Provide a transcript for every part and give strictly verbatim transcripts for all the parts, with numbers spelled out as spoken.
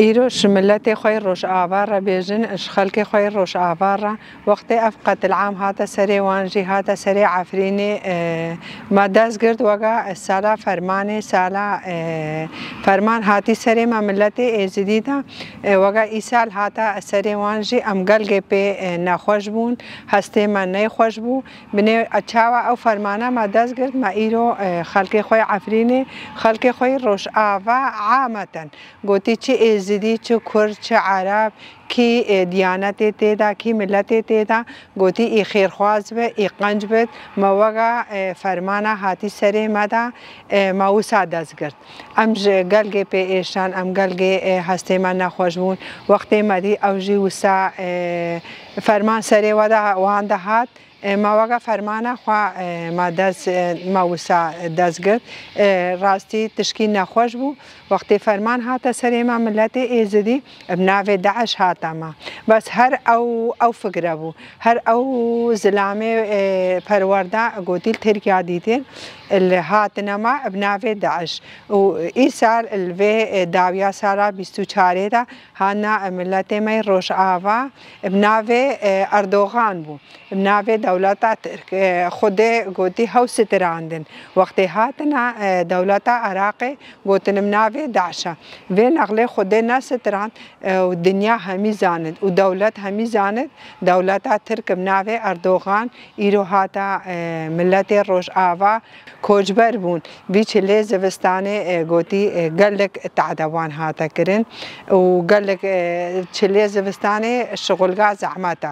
Îro ji miletê xwe yê Rojava re bêjin, ji xelkê xwe yê Rojava re, wextê ev qetil'am hate serê wan jî, hate serê Efrînê, e, me dest girt wega sala fermanê, sala, e, ferman hatî serê me miletê Êzidî de, e, wega îsal hate serê wan jî, em gelgê pê, e, nexweş bûn, hestê me neyxweş bû. Binê çawa ew fermana me dest girt, me îro, e, xelkê xwe yê Efrînê, xelkê xwe yê Rojava ameten. Gotî çi Êzidî, çi Kurd, çi Ereb, kî, e, diyanetê tê de, kî miletê tê de, gotî î xêrxwaz be, î qenc bit, me wega, e, fermana hatî serê me de, e, me wisa dest girt. Em ji gelgê pê êşan, em gelgê, e, hestê me nexweş bûn. Wextê me dî ew jî wisa, e, ferman serê we de, wan de hat. E, me wega fermana xwe, e, me dest, e, me wisa dest girt. E, rastî tişkî nexweş bû. Wextê ferman hate serê me miletê Êzidî, bi navê DAIŞ hate me. Bes her ew, ew fikre bû. Her ew zilamê, e, perwerde gotî li Tirkiya dîtin, li hatine me bi navê DAIŞ. Û îsal li vê, e, dawiya sala bîst û çarê de hana miletê me yê Rojava bi navê, e, Erdogan bû. Bi navê dewleta Tirk, e, Xwedê gotî hew sitirandin. Wextê hatine, e, dewleta Iraqê gotin bi navê DAIŞ e. Vê nexlê Xwedê nesitirand, e, û dinya hemî zanit û dewlet hemî zanit, dewleta Tirk bi navê Erdogan îro hata, e, miletê Rojava koçber bûn. Vî çilê zivistanê, e, gotî, e, gelek tade wan hate kirin û gelek, e, çilê zivistanê şixulga zehmet e.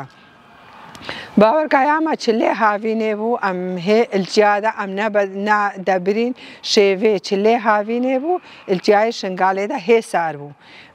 Bawer kaya me çilê havînê bû, em hê ilçiya de em ne be-, ne debirîn şêvê çilê havînê bû, ilçiyayê Şingalê de hê sar bû.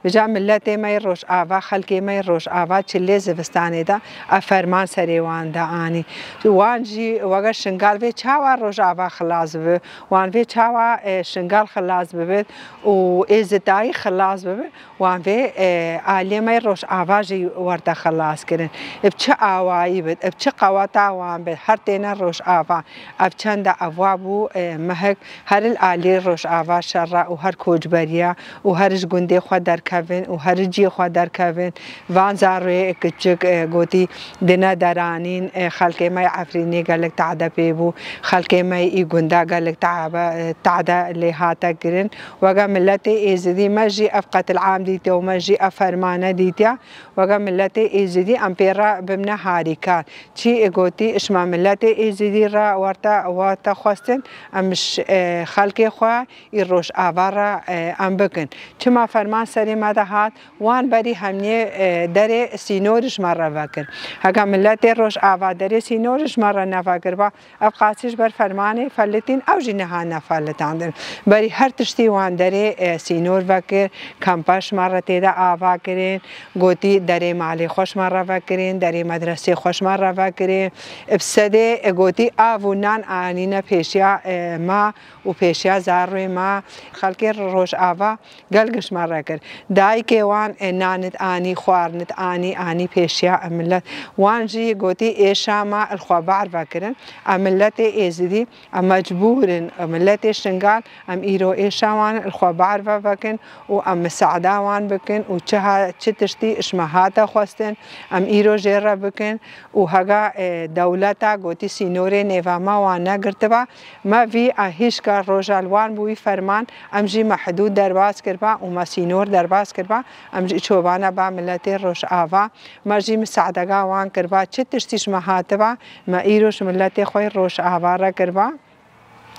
Vêca miletê me yê Rojava, xelkê me yê Rojava çilê zivistanê de ev ferman serê wan de anî. Wan jî weke Şingal vê çawa Rojava xilas bibe, wan vê çawa, e, Şingal xilas bibe û Êzidayî xilas bibe, wan vê, e, aliyê me yê Rojava jî werte xilas kirin. Bi çi awayî bit, bi çi qeweta wan bit, her têne Rojava. Ev çend e, ev wa bû, e, mehek her li aliyê Rojava şer re û her koçberiya û her ji gundê xwe derkevin û her ji ciyê xwe derkevin. Van zarê kiçik, e, gotî dine deranîn, e, xelkê me yê Efrînê gelek tade pê bû, xelkê me yê î gunda gelek tabe, e, tade lê hate kirin. Weke miletê Êzidî me jî ev qetil'am dîtiye û me jî ev fermane dîtiye. Weke miletê Êzidî em pê re bimne harîkar. Çi gotî, ji me miletê Êzidî re werte, werte xwestin, em ji, e, xelkê xwe yê Rojava re, e, em bikin. Çima ferman serê me de hat, wan berî hemiyê, e, derê sînorî ji me re vekir. Heke miletê Rojava derê sînorî ji me re nevekirba, ev qasî ji ber fermanê felitîn, ew jî niha nefelitandin. Berî her tiştî wan derê, e, sînor vekir, kampa ji me re tê de ava kirin, gotî derê malê xwe ji me re vekirin, derê medresê xwe ji me re vekirin. Bi sedê, e, gotî av û nan anîne pêşiya, e, me û pêşiya zarûyê me. Xelkê Rojava gelek ji me re kir. Dayikê wan, e, nanit anî, xwarinit anî, anî pêşiya em milet. Wan jî gotî êşa me li xwe bar vekirin. Em miletê Êzidî, em mecbûr in, em miletê Şingal, em îro êşa wan li xwe bar ve vekin û em misaada wan bikin û çi ha-, çi tiştî ji me hate xwestin, em îro jê re bikin û hega, e, dewleta gotî sînorê nêva me wan negirtiba, me vî a hîşka roja li wan bû wî ferman, em jî me hidûd derbas kirba û me sînor derbas kirba, em jî çobane ba miletê Rojava, me jî misaadega wan kirba, çi tiştî ji me hatiba, me îro ji miletê xwe yê Rojava re kirba.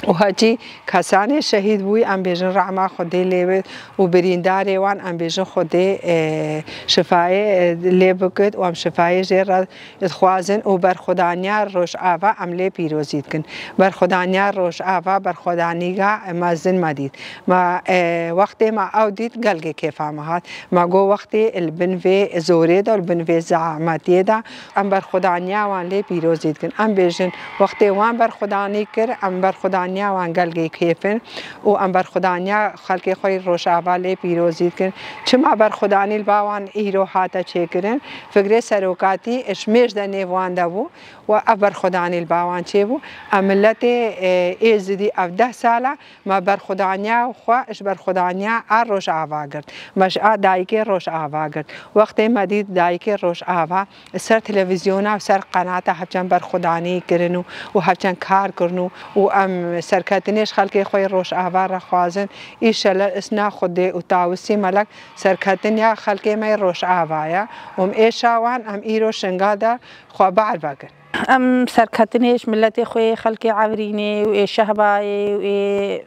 Û hecî kesanê şehîd bûyî, em bêjin rehma Xwedê lê bit û birîndarê wan, em bêjin Xwedê, e, şifayê, e, lê bikit û em şifayê jê re dixwazin û berxwedaniya Rojava em lê pîrozî dikin. Berxwedaniya Rojava, berxwedanîga mezin me dît. Me, e, wextê me ew dît, gelgê kêfa me hat. Me got, wextê li bin vê zorê de, li bin vê zehmetiyê de, em berxwedaniya wan lê pîrozî dikin. Em bêjin, wextê wan berxwedanî kir, em berxwedanî Niya wan gelgê kêf in û em berxwedaniya xelkê xwe yê Rojava lê pîrozî dikin. Çima berxwedanî li ba wan îro hate çêkirin? Fikrê serokatî ji mêj de nêv wan de bû û ev berxwedanî li ba wan çêbû. Em miletê, e, Êzidî ev deh sal e me berxwedaniya xwe ji berxwedaniya a Rojava girt. Me ji a dayikê Rojava girt. Wextê me dît dayikê Rojava ser televîzyona û ser qenata hevçend berxwedanî kirin û, û hevçend kar kirin û, û em serketinê ji xelkê xwe yê Rojava re xwazin. Îşellah isna Xwedê û Tawisî Melek serketiniya xelkê me yê Rojava ye. Û em êşa wan em îro Şingal de xwe bar vekin. Em serketinê ji miletê xwe yê xelkê Evrînê û ê Şehbayê û ê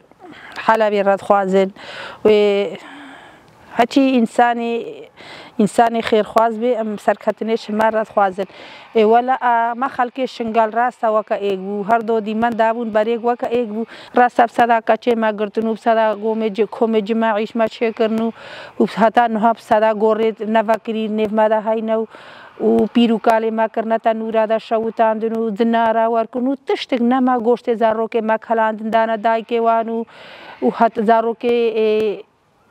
Helebê re dixwazin û ê Heçî însanê, însanê xêrxwaz bê, em serketinê ji me re dixwazin. Ê wela, a, me xelkê Şingal rasta weke êk bû. Her do dîmen dabûn berêk weke êk bû. Rasta bi seda keçê me girtin û bi seda gomê ci-, komê cima'îş me çêkirin û, û heta niha bi seda gorê nevekirî nêv me de heyne û, û pîr û kalê me kirine tenûra de şewitandin û zinara werkin û tiştik nema goştê zarokê me kelandin dane dayikê wan û, û het zarokê, ê,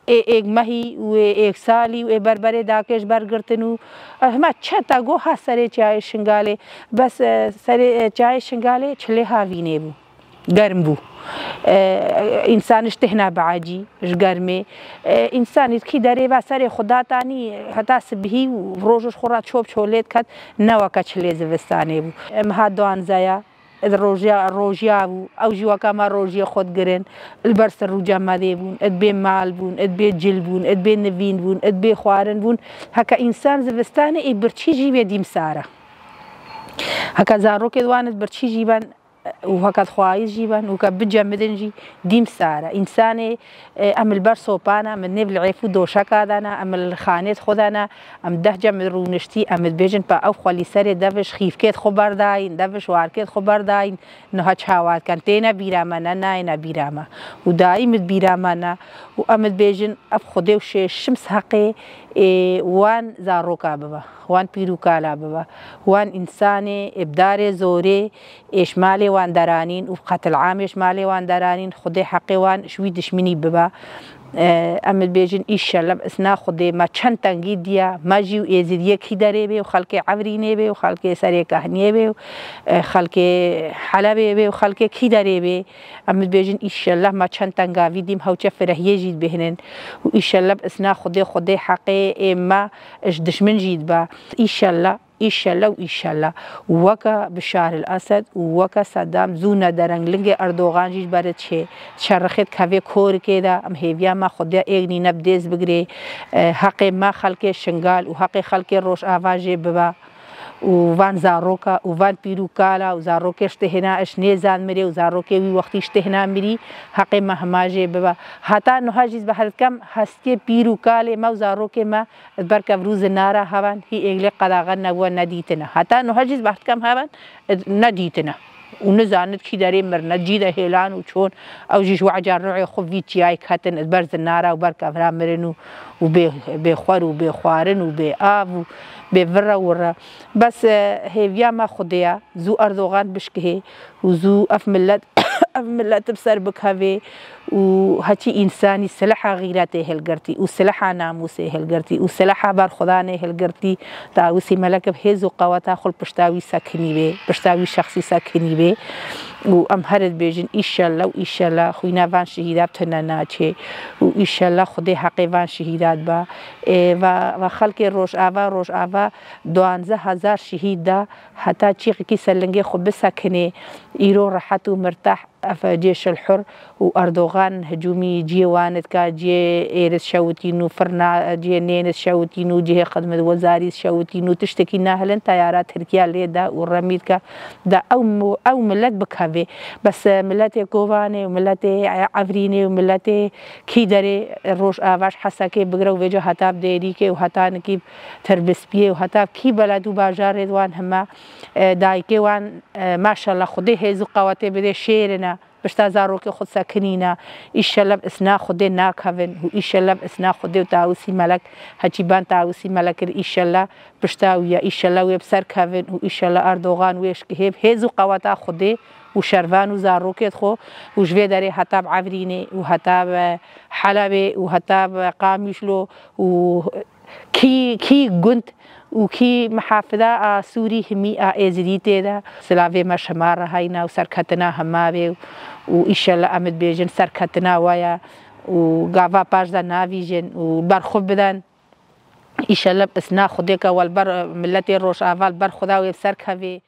ê êk mehî û ê êk salî û ê berberê dakê ji ber girtin û, eh, hema çeta go ha serê çiyayê Şingalê. Bes, eh, serê, eh, çiyayê Şingalê çilê havînê bû. Germ bû. Eh, însan ji tihna biecî, ji germê. Eh, însanî kî derê ve serê xwe datanî, heta sibihî û roj ji xwe re çop çolê diket, ne weke çilê zivistanê bû. Em ha duanzeya, Ed rojiya, rojiya bû. Ew jî weka me rojiyê xwe digirin. Li ber sir û cemedê bûn, ed bê mal bûn, ed bê cil bûn, ed bê nivîn bûn, ed bê xwarin bûn. Heke însan zivistanê ê birçî jî bê dîmsar e. Heke zarokê di wan ed birçî jî ben û heke dixwayî jî ben û ke bicemidin jî dîmsar e. Însanê E, em li ber sopa ne, em nêv li êf û doşeka de ne, em li xanê xwe de ne, em deh cem rûniştî, em dibêjin, pa ew xwe lî serê deviş xîfkê xwe berdayîn, deviş warkê xwe berdayîn, niha çawa dikin, têne bîra me ne, nayêne bîra me. Û daîm di bîra me ne. Û em dibêjin, ev Xwedê û şê şims heqê, ê, wan zaroka bibe, wan pîr û kala bibe, wan însanê, ê, bi darê zorê, ê ji malê wan deranîn û qetil'amê ji malê wan deranîn, Xwedê heqê wan ji wî dişminî bibe. E, em dibêjin, îşellah, bi isna Xwedê me çend tengî diya, me jî û Êzidiyê kî derê bê û xelkê Evrînê bê û xelkê Serê Kehniyê bê û, e, xelkê Helebê bê û xelkê kî derê bê. Em dibêjin, îşellah, me çend tengavî dîm hewçe firehiyê jî dibêhnin û îşellah, bi isna Xwedê, Xwedê heqê ê me ji dişmin jî dibe. Îşellah. Îşellah û îşellah. Weke Bişar el Esed û weke Sedam zû nedereng, lingê Erdogan jî ji ber çê, çerixê dikevê korikê de, em hêviya me Xwedê êk nîne bi dêz bigirê, e, heqê me xelkê Şingal û heqê xelkê Rojava jê bibe. Û van zaroka û van pîr û kala û zarokê ji têhna ji nêzan mirê û zarokê wî wextî ji têhna mirî, heqê me hema jê bibe. Heta niha jî ez behs dikem, hestiyê pîr û kalê me û zarokê me Di ber kevirû zinara hevan hî êglê qedaxan nebûwe, nedîtine. Heta niha jî ez behs dikem hevan, ed, nedîtine. Û nizanin kî derê mirine, cî de hêlan û çon, ew jî ji weca ruhê xwe vî çiyayê ketin, di ber zinara û ber kevira mirin û, û bê, bê xwer û bê xwarin û bê av û bê virre wirre. Bes, e, hêviya me Xwedê ye, zû Erdogan bişkihê û zû ev milet, ev milet bi ser bikevê. û heçî însanî silaha xîretê hilgirtî û silaha namûsê hilgirtî û silaha berxwedanê hilgirtî, Tawusî Melek bi hêz û qeweta xwe li pişta wî sekinî bê, pişta wî şexsî sekinî bê. Û em her dibêjin, îşellah û îşellah xwîna van şehîda bi tune naçê û îşellah Xwedê heqê van şehîda dibe. Ê, va, va xelkê Rojava, Rojava duanzeh hezar şehîd da, heta çîqekî ser lingê xwe bisekinê, îro rehet û mirtah Ev cêşil hur û Erdogan hicûmî ciyê wan dike, ciyê êriz şewitîn û firna, ciyê nêniz şewitîn û cihê xidmet wezarî şewitîn û tiştekî nahilin teyara Tirkiye lê de û remî dike de ew, ew milet bikevê. Bes, e, miletê Kobanê û miletê Evrînê û miletê kî derê Rojava ji Hesekê bigire û vêca heta bi Dêrîkê û heta nikî Tirbispiyê û heta kî beled û bajarê wan heme, e, dayikê wan, e, maşallah Xwedê hêz û qewetê bidê şêrine. Pişta zarokê xwe sekinîne. Îşellah bi isna Xwedê nakevin û îşellah bi isna Xwedê û Tawusî Melek, heçî ban Tawusî Melek ir îşellah pişta wî ye. Îşellah wê bi ser kevin û îşellah Erdogan wê şikihê bi hêz û qeweta Xwedê û şervan û zarokê xwe û ji vê derê heta bi Evrînê û heta bi Helebê û heta bi Qamîşlo û kî, kî gund û kî mihafida a Sûrî himî a Êzidî tê de. Silavê me ji hema re heyna û serketina hema bê û îşellah em dibêjin serketina we ye û gava paş de navîjin û berxwe bidin. Îşellah bi isna Xwedê ke we li ber miletê Rojava li ber Xweda wê bi ser kevê.